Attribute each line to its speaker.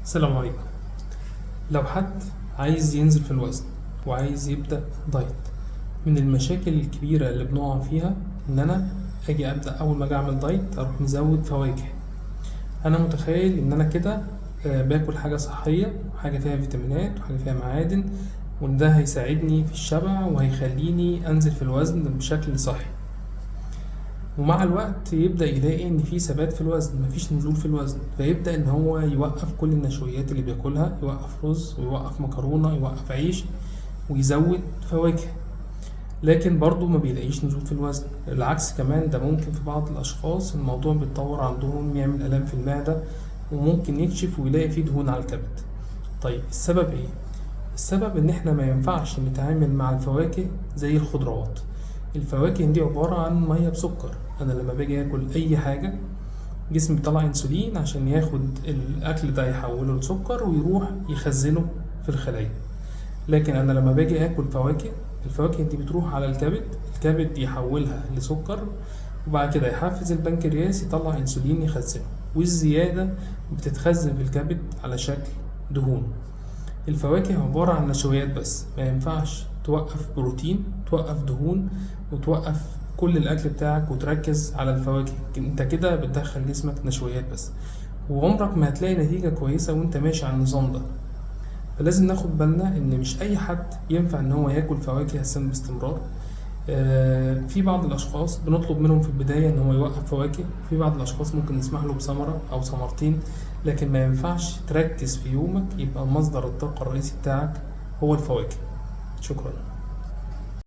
Speaker 1: السلام عليكم. لو حد عايز ينزل في الوزن وعايز يبدأ دايت، من المشاكل الكبيرة اللي بنقع فيها إن أنا أجي أبدأ أول ما أجي أعمل دايت أروح مزود فواكه. أنا متخيل إن أنا كده باكل حاجة صحية وحاجة فيها فيتامينات وحاجة فيها معادن، وإن ده هيساعدني في الشبع وهيخليني أنزل في الوزن بشكل صحي. ومع الوقت يبدأ يلاقي إن في ثبات في الوزن، مفيش نزول في الوزن، فيبدأ إن هو يوقف كل النشويات اللي بياكلها، يوقف رز ويوقف مكرونة، يوقف عيش، ويزود فواكه، لكن برضه ما بيلاقيش نزول في الوزن. العكس كمان، ده ممكن في بعض الأشخاص الموضوع بيتطور عندهم، يعمل آلام في المعدة، وممكن يكشف ويلاقي فيه دهون على الكبد. طيب السبب إيه؟ السبب إن إحنا ما ينفعش نتعامل مع الفواكه زي الخضروات. الفواكه دي عبارة عن مية بسكر. أنا لما باجي آكل أي حاجة جسمي بيطلع أنسولين عشان ياخد الأكل ده يحوله لسكر ويروح يخزنه في الخلايا. لكن أنا لما باجي آكل فواكه، الفواكه دي بتروح على الكبد، الكبد يحولها لسكر، وبعد كده يحفز البنكرياس يطلع أنسولين يخزنه، والزيادة بتتخزن في الكبد على شكل دهون. الفواكه عبارة عن نشويات بس، ما ينفعش توقف بروتين، توقف دهون، وتوقف كل الأكل بتاعك وتركز على الفواكه. انت كده بتدخل جسمك نشويات بس، وعمرك ما هتلاقي نتيجة كويسة وانت ماشي على النظام ده. فلازم ناخد بالنا ان مش اي حد ينفع ان هو ياكل فواكه أساسا باستمرار. في بعض الاشخاص بنطلب منهم في البداية ان هو يوقف فواكه، في بعض الاشخاص ممكن نسمح له بثمرة او ثمرتين، لكن ما ينفعش تركز في يومك يبقى مصدر الطاقة الرئيسي بتاعك هو الفواكه. شكرا.